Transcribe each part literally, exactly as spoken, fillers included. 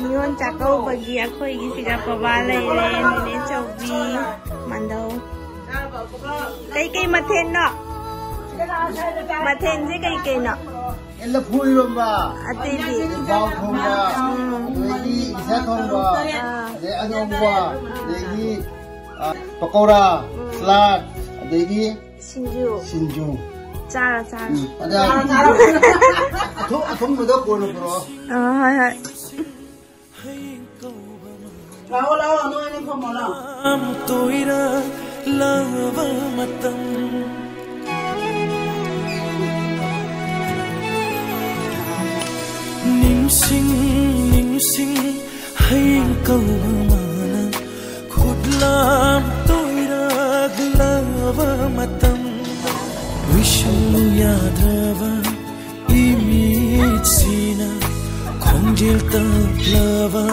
ꯅꯤꯉꯣꯜ ꯆꯥꯛꯀꯧꯕꯒꯤ ꯑꯩꯈꯣꯏꯒꯤꯁꯤꯒ ꯄꯕꯥ ꯂꯩꯔꯦ, ꯅꯦꯅꯦ ꯆꯧꯕꯤ, ꯃꯟꯗꯧ꯫ ꯀꯩꯀꯩ ꯃꯊꯦꯜꯅꯣ? ꯃꯊꯦꯜꯁꯦ ꯀꯩꯀꯩꯅꯣ? ꯑꯦ, ꯂꯐꯨ ꯏꯔꯣꯝꯕ꯫ ꯑꯇꯩꯗꯤ? ꯏꯝꯐꯥꯜ ꯊꯣꯡꯕ, ꯎꯝ꯫ ꯑꯗꯒꯤ ꯏꯁꯥ ꯊꯣꯡꯕ, ꯑꯥ꯫ ꯑꯗꯩ ꯑꯅꯧꯕ, ꯑꯗꯒꯤ, ꯑ, ꯄꯀꯧꯔꯥ, ꯎꯝ꯫ ꯁꯂꯥꯗ, ꯑꯗꯒꯤ ꯁꯤꯡꯖꯨ꯫ ꯁꯤꯡꯖꯨ꯫ ꯆꯥꯔꯣ, ꯆꯥꯔꯣ꯫ ꯎꯝ꯫ ꯑꯗ ꯑꯊꯨꯝ-, ꯑꯊꯨꯝꯕꯗꯣ ꯀꯣꯟꯅ ꯄꯨꯔꯛꯑꯣ꯫ ꯑ, ꯍꯣꯏ, ꯍꯣꯏ꯫ ꯂꯥꯛꯑꯣ, ꯂꯥꯛꯑꯣ, ꯅꯣꯏ ꯑꯅꯤ ꯐꯝꯃꯣ, ꯂꯥꯛꯑꯣ꯫ ꯇꯣꯏꯔꯛꯂꯕ ꯃꯇꯝ꯫ ꯅꯤꯡꯁꯤꯡ, ꯅꯤꯡꯁꯤꯡ, ꯍꯌꯦꯡ ꯀꯧꯕ ꯃꯥꯅ ꯈꯨꯠꯂꯥꯝ ꯇꯣꯏꯔꯛꯂꯕ ꯃꯇꯝ꯫ ꯎꯏꯁꯜꯂꯨ ꯌꯥꯗ꯭ꯔꯕ ꯏꯃꯤꯠꯁꯤꯅ ꯈꯣꯟꯖꯦꯜ ꯇꯞꯂꯕ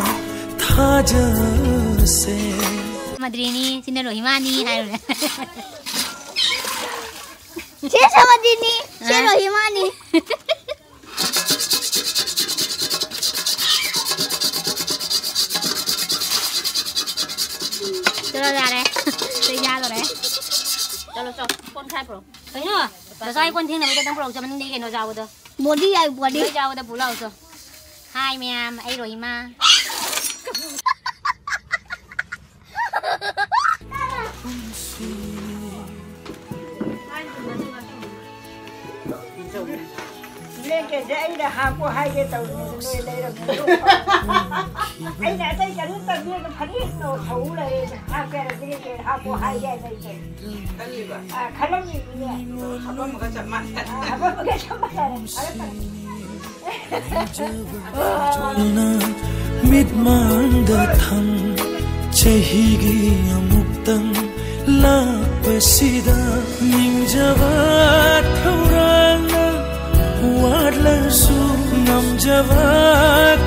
ꯊꯥꯖꯁꯦ꯫ ꯃꯗ꯭ꯔꯤꯅꯤ, ꯁꯤꯅ ꯔꯣꯍꯤꯃꯥꯅꯤ ꯍꯥꯏꯔꯨꯔꯦ꯫ ꯁꯤ ꯁꯃꯗ꯭ꯔꯤꯅꯤ, ꯁꯤ ꯑ? ꯔꯣꯍꯤꯃꯥꯅꯤ꯫ ꯆꯠꯂꯣ ꯌꯥꯔꯦ꯫ ꯆꯩ ꯆꯥꯗꯣꯔꯦ꯫ ꯆꯠꯂꯣ, ꯆꯠꯂꯣ꯫ ꯀꯣꯟ ꯈꯥꯏ ꯄꯨꯔꯛꯑꯣ꯫ ꯀꯩꯅꯣ? ꯉꯁꯥꯏ ꯀꯣꯟ ꯐꯦꯡꯅꯕꯩꯗꯣ ꯅꯪ ꯄꯨꯔꯛꯎ, ꯆꯠꯃꯟꯗꯦ ꯀꯩꯅꯣ ꯆꯥꯕꯗꯣ꯫ ꯕꯣꯗꯤ ꯌꯥꯏ, ꯕꯣꯗꯤ꯫ ꯂꯣꯏ ꯆꯥꯕꯗ ꯄꯨ ꯂꯥꯛꯎ ꯆꯣ꯫ ꯍꯥꯏ ꯃꯌꯥꯝ, ꯑꯩ ꯔꯣꯍꯤꯃꯥ꯫ ꯏꯅꯦ ꯀꯦꯁꯦ ꯑꯩꯅ ꯍꯥꯞꯄꯣ ꯍꯥꯏꯒꯦ ꯇꯧꯔꯤꯅꯦ, ꯅꯣꯏ ꯂꯩꯔꯝꯃꯦ꯫ ꯑꯩꯅ ꯑꯇꯩ ꯀꯔꯤꯝ ꯇꯧꯗꯦ, ꯐꯅꯦꯛ ꯍꯧ ꯂꯩꯔꯦ, ꯍꯥꯞꯀꯦ ꯍꯥꯏꯔꯗꯤ ꯍꯥꯞꯄꯣ ꯍꯥꯏꯒꯦ ꯍꯥꯏꯅ ꯑꯩꯁꯦ꯫ ꯈꯜꯂꯤꯕ? ꯑ, ꯈꯜꯂꯝꯃꯤꯅꯤꯅꯦ꯫ ꯍꯥꯄꯝꯃꯒ ꯆꯞ ꯃꯥꯟꯅꯔꯦ꯫ ꯑ, ꯍꯥꯄꯝꯃꯒ ꯆꯞ ꯃꯥꯟꯅꯔꯦ꯫ ꯐꯔꯦ, ꯐꯔꯦ꯫ ꯃꯤꯠꯃꯥꯡꯗ ꯊꯝ ꯆꯍꯤꯒꯤ ꯑꯃꯨꯛꯇꯪ ꯂꯥꯛꯄꯁꯤꯗ ꯅꯤꯡꯖꯕ ꯊꯧꯔꯥꯡꯅ ꯋꯥꯠꯂꯁꯨ ꯉꯝꯖꯕ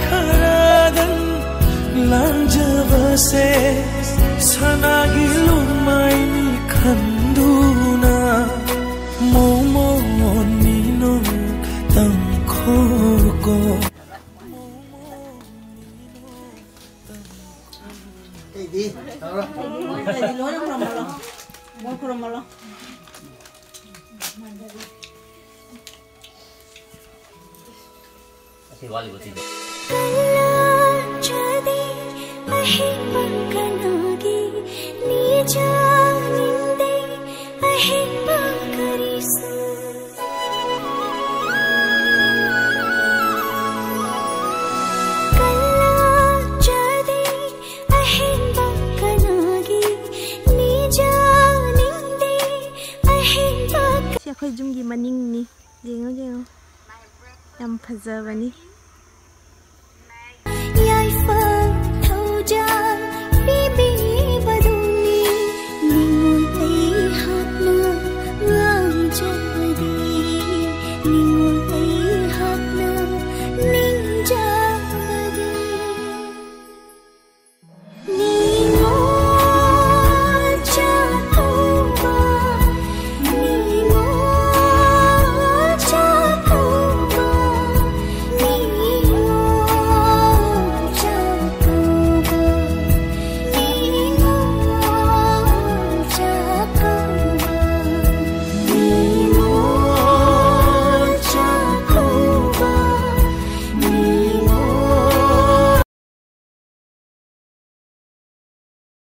ꯈꯔꯗꯪ ꯂꯥꯡꯖꯕꯁꯦ ꯁꯅꯥꯒꯤ ꯂꯨꯃꯥꯏꯅꯤ ꯈꯟꯗꯨꯅ ꯂꯣꯏꯅ ꯈꯨꯔꯨꯝꯃꯜꯂꯣ꯫ ꯃꯣꯏ ꯈꯨꯔꯨꯝꯃꯜꯂꯣ꯫ ꯑꯁꯤ ꯋꯥꯠꯂꯤꯕ ꯁꯤꯗꯤ꯫ ꯀꯜꯂꯥꯆꯗꯦ ꯑꯍꯦꯟꯕ ꯀꯅꯥꯒꯤ ꯅꯤꯖꯥꯅꯤꯡꯗꯦ ꯑꯍꯦꯟꯕ ꯀꯔꯤꯁꯨ꯫ ꯀꯜꯂꯥꯆꯗꯦ ꯑꯍꯦꯟꯕ ꯀꯅꯥꯒꯤ ꯅꯤꯖꯥꯅꯤꯡꯗꯦ ꯑꯍꯦꯟꯕ꯫ ꯁꯤ ꯑꯩꯈꯣꯏ ꯌꯨꯝꯒꯤ ꯃꯅꯤꯡꯅꯤ꯫ ꯌꯦꯡꯉꯣ, ꯌꯦꯡꯉꯣ꯫ ꯌꯥꯝ ꯐꯖꯕꯅꯤ꯫